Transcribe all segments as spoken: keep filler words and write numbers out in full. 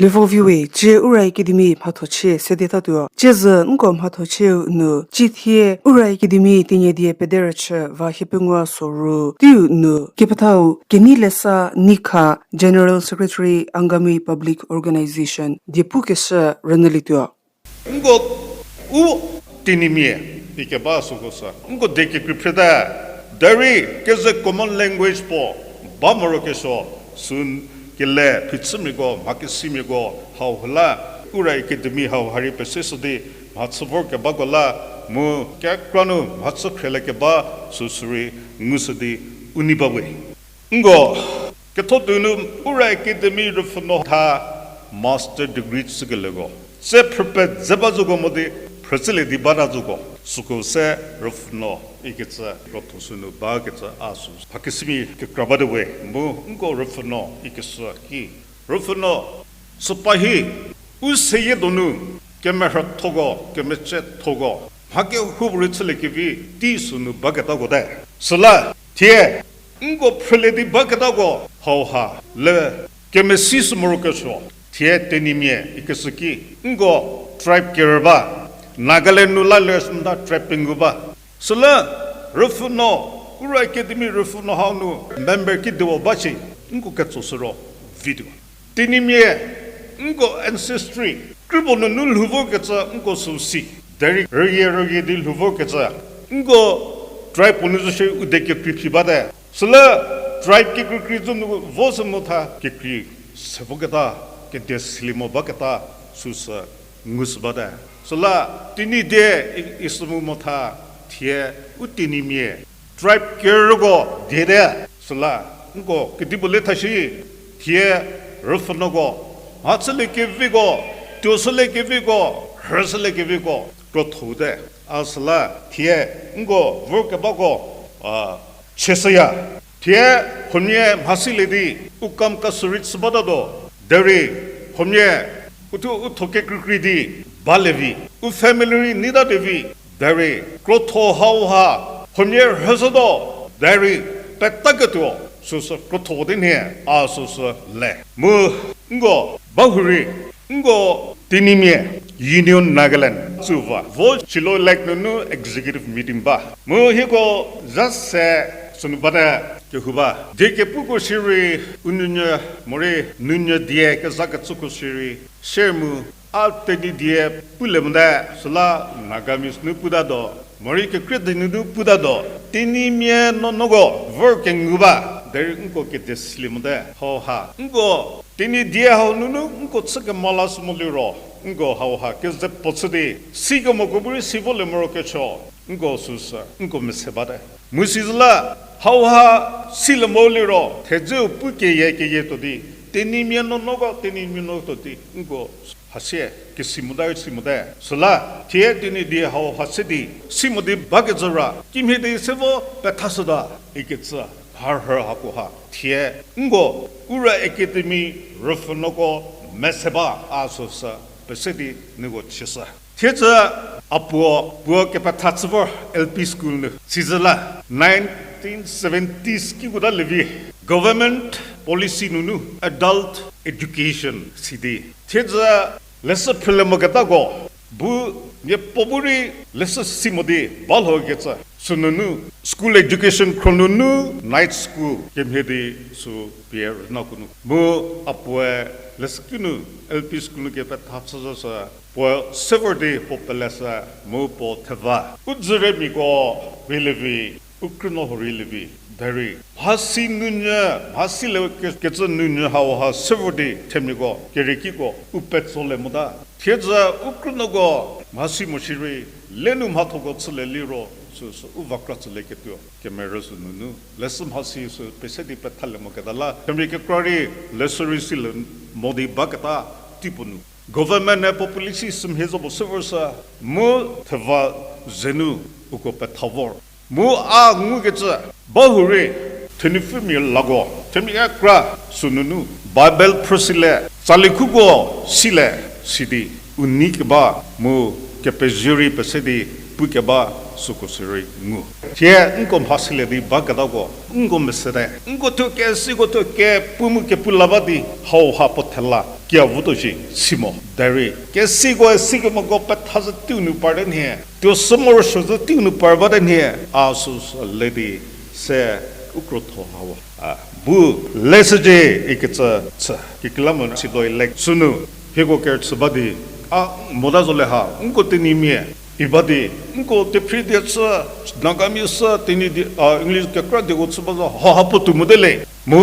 Before viwe, cie Ura Academy mhathochie sedetatuo. Cie zü nko mhathochieu nu, cie thie Ura Academy Tenyidie Pederüchü va hiepengou soru teiu nu, kepethau Kenei Lesa Neikha, General Secretary, Angami Public Organization, diepukeshü rünyülietuo. Nko u Tenyimia ikeba süko sü nko die kekrei phreta, derei keze common language puo ba morokesuo, sü kele phichümiako, mhakesimiako hau hüla, Ura Academy hau ha rei peseshü di mhachü vorkebako la, mu kekra nu mhachü khrieliekeba süsü rei ngushü di u nei bawe. Nko ketho tuo nu Ura Academy rüpfhünuo tha master degree chükelieko, se phrüpie dze ba zoko mo di phrüchülie di bata zoko, süko se rüpfhünuo ikecü krotho sünu bakecü a sü mhakesimi kekra bate we, mu nko rüpfhünuo ikeshü ki, rüpfhünuo süpa hi u seyie donu kemerhüthoko, kemeciethoko, mha kehoupuorei chüliekevi tei sünu baketako te. Süla thie nko phrülie di baketako hauha le kemesi sü morokesuo, thie Tenyimia ikeshü ki, nko tribe kerü ba, Nagaland nu la ler sümta tribe pengou ba. Süla rüpfhünuo, Ura Academy rüpfhünuo hau nu member kidipuo ba shi, nko ketsoshü ro vituo. Tenyimia, nko ancestry, krüpuo nunu lhou vokecü nko sü si, derei rüyie rüyie di lhou vokecü, nko tribe puo nu zo shi u die kekrei phi bate. Süla tribe kekreikrei zo nu vo sü mo tha kekrei se voketa, kedie silie mo baketa, süsü ngushü bate. Süla Tenyidie i, isü mu mo tha thie u Tenyimia tribe kerüko diete. Süla nko kedipuo le tha shi, thie rüpfhünuoko, mhachüliekeviko, tuoshüliekeviko, rhüshüliekeviko krotho te. A süla thie nko vorkebako a chieshüya. Thie huomia mhasilie di u kam ka sürei chü batatuo, derei huomia uthuo u tho kekreikrei di balie vi, u family rei neita tuo vi, derei krotho hauha huomia rhüshütuo, derei petaketuo süsü krotho di nhie a süsü le. Mu nko bahurei, nko Tenyimia Union Nagaland tsüva vo Shillong Lake nunu executive meeting ba. Mu hieko zha se sünu bate kehou ba. Die kepuko shierei u nounyü morei nounyü die kezakecüko shierei share mu a Tenyidie pulie mote, süla Nagamese nu putatuo, morei kekrie die nunu putatuo, Tenyimia nuonuoko vor kengu ba, derei nko kedie silie mote hauha. Nko Tenyidie hau nunu nko chü kemo la sü mo liro, nko hauha keze puo chü di sikemoko bu rei si volie morokesuo, nko süsü nko mese bate. Mu sizü la hauha silie mo liro thedzeu pu keyie keyie tuo di, Tenyimia nuonuoko, Tenyimia nuo tuo di nko hasie kesi mota si mote. Süla thie Tenyidie hauha se di si mo di bakecü ra kimhie di se vo pethashüta ikecü harhü hakoha thie nko Ura Academy rüpfhünuoko mese ba a süsü pese di nieko chieshü. Thiecü a puo, puo kepetha chü vor L P school nu. Sizü la nineteen seventies kiko ta lievi government policy nunu adult education si di, thiecü leshü phrülie moketako bu miapuo bu rei leshü si mo di balhokecü sünunu school education khro nunu night school kemhie di sü pie rünako nu. Mu a puoe leshüki nu L P school nu kepetha chü zhü sü puo se vor di puo peleshü, mu puo theva u dzüremiako rei lievi, u krünuo huo rei lievi, derei mhasi nounyü, mhasilie ke- kecü nounyü hauha se vor di themiako keriekiko u petsolie mota. Thiecü u krünuoko mhasi mo shierei le nu mhathoko chülie liro süsü u vakra chülieketuo kemerü sünunu leshü mhasi sü pese di pethalie moketa la themia kekra rei leshü rei silie mo di baketa teipuo nu government-e policy sümhie zo puo se vor sü mu theva ze nu uko petha vor. Mu a ngukecü bahurei thenupfümia lako themia kekra sünunu Bible phrüsilie, tsali khuko silie, sidi u nei keba mu kepezie rei pese di pu keba süko sürei ngu. Thie nko mhasilie di baketako, nko mesete. Nko thuo kesiko thuo kepu mu kepu la ba di, hauha puo thela kia votuo shi si mo. Derei, kesiko sikemoko petha zü teiu nu parte nhie, tuo sü morosuo zü teiu nu par bate nhie, a süsü le di, se u krotho hau. A, bu, leshücie ikecü chü, kekreilamonyü sido elect sünu, hieko kerüchü ba di, a, mota zo le ha, nko Tenyimia, i ba di, nko Tephri die chü, Nagami sü, Tenyidie, a, English kekra dieko chü ba zo, ha ha puotou mote le. Mu,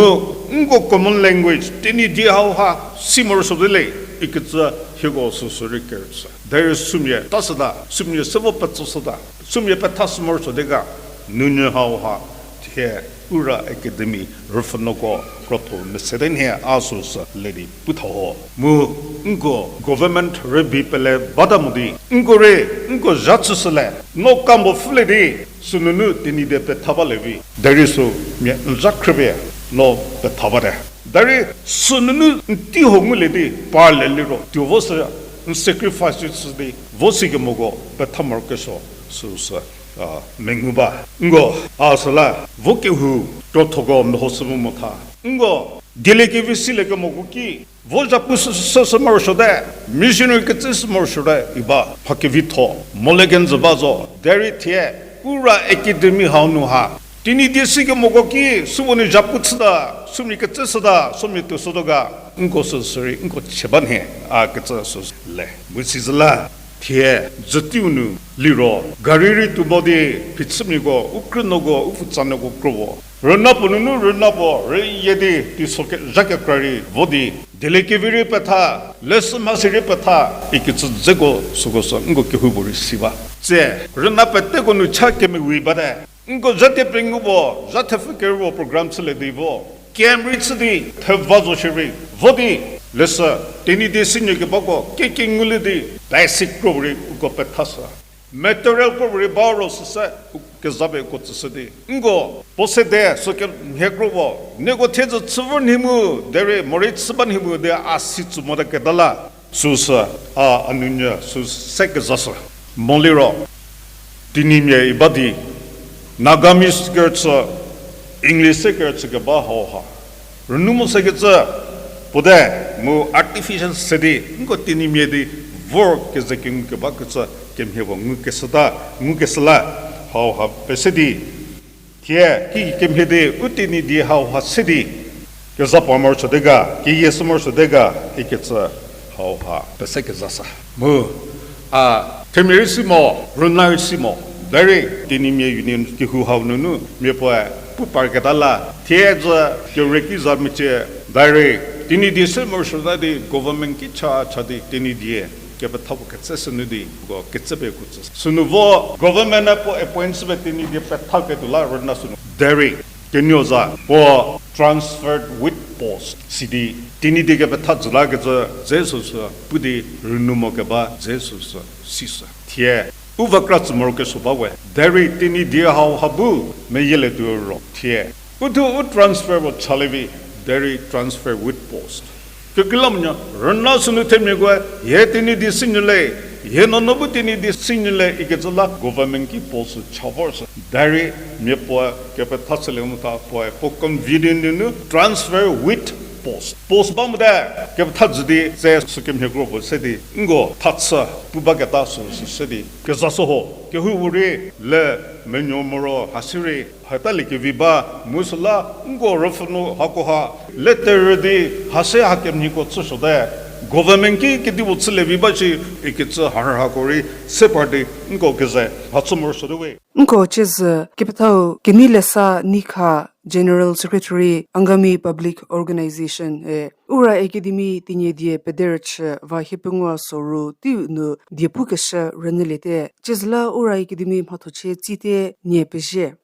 nko common language, Tenyidie hauha, si morosuo de le, ikecü hieko süsü rei kerüchü. Derei sümia, ta süta, sümia se vo petso süta, sümia petha sü morosuo de ga, nunyü hauha, thie, Ura Academy rüpfhünuoko krotho mesete nhie a süsü le di pu tha ho. Mu nko government rübei pele bata mo di, nko rei, nko zha chüshüle, no kambo pfhülie di, sünunu Tenyidie petha ba le vi. Derei sü mia n zha khrüpie, no petha bate. Derei sünunu n tei ho ngulie di, par le liro, tuo vo sü, n sacrifice chü di, vo sikemoko petha morokesuo, süsü, a, mengu ba. Nko, a süla, vo kehou, krothoko meho sü mu mo tha. Nko, dieliekevi siliekemoko ki, vo zhapu sü, sü, sü morosuote, missionary kecü sü morosuote, i ba, mha kevitho, mo le kenjü ba zo, derei thie, Ura Academy hau nu ha. Tenyidie sikemoko ki, süwo nu zhapu chüta, sümia kecü süta, sümia tuo sütuo ga, nko süsü rei, nko chie ba nhie, a kecü süsü le. Mu sizüla, thie, zü teiu nu, liro, gari rei tuo mo di, phichümiako, u krünuoko, u pfutsanuoko kro vo. Rüna puo nunu rüna puo, rüyie di, teiso ke, zha kekra rei, vo di, dieliekevi rei petha, leshü mhasi rei petha, ikecü dzeko, süko sü, nko kehoupuorei si ba. Tse, rüna peteko nu cha kemevi bate. Nko zha thie pengou puo, zha thepfü kerü puo program chülie di vo. Camp rei chü di, theva zo shierei, vo di, leshü, Tenyidie sinyü kebako, keke ngulie di, basic kro rei, uko petha sü. Material kro rei ba ro süse, u-, kezapie uko tsüshü di. Nko, puo sede, sü kemhie kro puo, nieko thiedzü chü vor nhie mu, derei, morei chü ba nhie mu, de a si tsü mote keta la. Süsü, a, a nunyü, süse kezashü. Moliro, Tenyimia i ba di, Nagamese kerüchü, English se kerüchü keba hauha. Rünu mo sekecü, puo de, mu artificial se di, nko Tenyimia di, vor keze kengu kebakecü, kemhie puo ngukeshüta, ngukeshü la, hauha pese di. Thie, ki kemhie di, u Tenyidie hauha se di, keza puo morosuote ga, keyie sü morosuote ga, ikecü hauha pese kezashü. Mu, a, themia rei si mo, rüna rei si mo, derei Tenyimia Union kehou hau nunu, mia puoe, pu parketa la, thiedzü, kereki za mecie, derei, Tenyidie se morosuota di, government ki cha, cha di, Tenyidie, kepethako ketse sünu di, ko ketse pie ko tsü. Sünu vo, government-e puo appoint shüpie Tenyidie petha ketuo la rüna sünu. Derei, kenuo za, puo transferred with post. Sidi, Tenyidie kepetha jü lakecü, dze süsü, pu di, rünu mo keba, dze süsü, sisü. Thie, u vakra tsü morokesuo ba we. Derei, Tenyidie hauha bu, meyielie tuo ro. Thie, u thuo u transfer puo chalie vi, derei transfer with post. Kekreilamonyü, rüna sünu themiakoe, hie Tenyidie sinyü le, hie nuonuo bu Tenyidie sinyü le, ikecü la government ki post sü cha vor sü. Derei, mia puoe, kepetha chülie mu tha puoe, puo convenient nunu transfer with post. Post ba mote, kepetha jü di, se sü kemhie kro puo se di, nko, tha chü, pu baketa sü, sü se di, kezashü ho, kehoupuorei, le, menuo moro, hasi rei, hatalie kevi ba, mu süla, nko rüpfhünuo hakoha, letter rü di, hase hakemhieko chüsuote, government ki kedipuo chülie vi ba shi, ikecü harhako rei, se par di, nko keze, mhachü morosuote we. Nko ciezü, kepethau, Kenei Lesa Neikha, General Secretary, Angami Public Organization, e, Ura Academy Tenyidie pederüchü va hiepengou soru teiu nu diepukeshü rünyüliete. Ciezü la Ura Academy mhathochie tsite nie pezie.